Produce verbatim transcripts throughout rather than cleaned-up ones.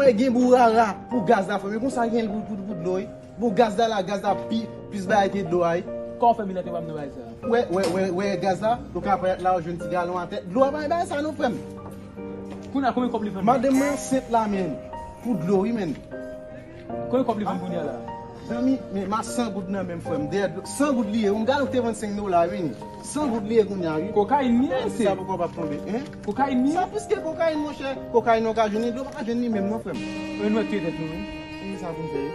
wè gen bourara pou gaz la, frè m. E konsa gen pou, pou, pou dlo, wi. Bon, gaz la la, gaz la pi, plis bagay ke dlo a, wi. Kòman w fè milante pa m nan bagay sa? Wè, wè, wè, wè, gaz la, ou ka pran la, ou jwenn ti galon atè. Dlo a pa gen bagay sa non, frè m. Kounye a, konbyen kòb li vann? Madanm mwen ansent la, menm. Pou dlo, wi, menm. Konbyen kòb li vann kounye a la? Zanmi, men ma san goud nan menm, frè m. Dèyè dlo, san goud li ye. Yon galon ki te vann senk dola, wi. San goud li ye kounye a, wi. Kokayin li ye, mesye. Sa poko p ap tonbe, en? Kokayin li ye? Sa plis ke kokayin, monchè. Kokayin ou ka jwenn li, dlo pa ka jwenn li menm non, frè m. Mwen nou wè tete nou, wi. Ki sa pou m fè?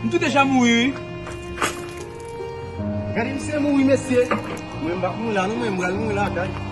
M tou deja mouri, wi. Gade misye mouri, mesye. Mwen m p ap mouri la, non, mwen m pral mouri lakay.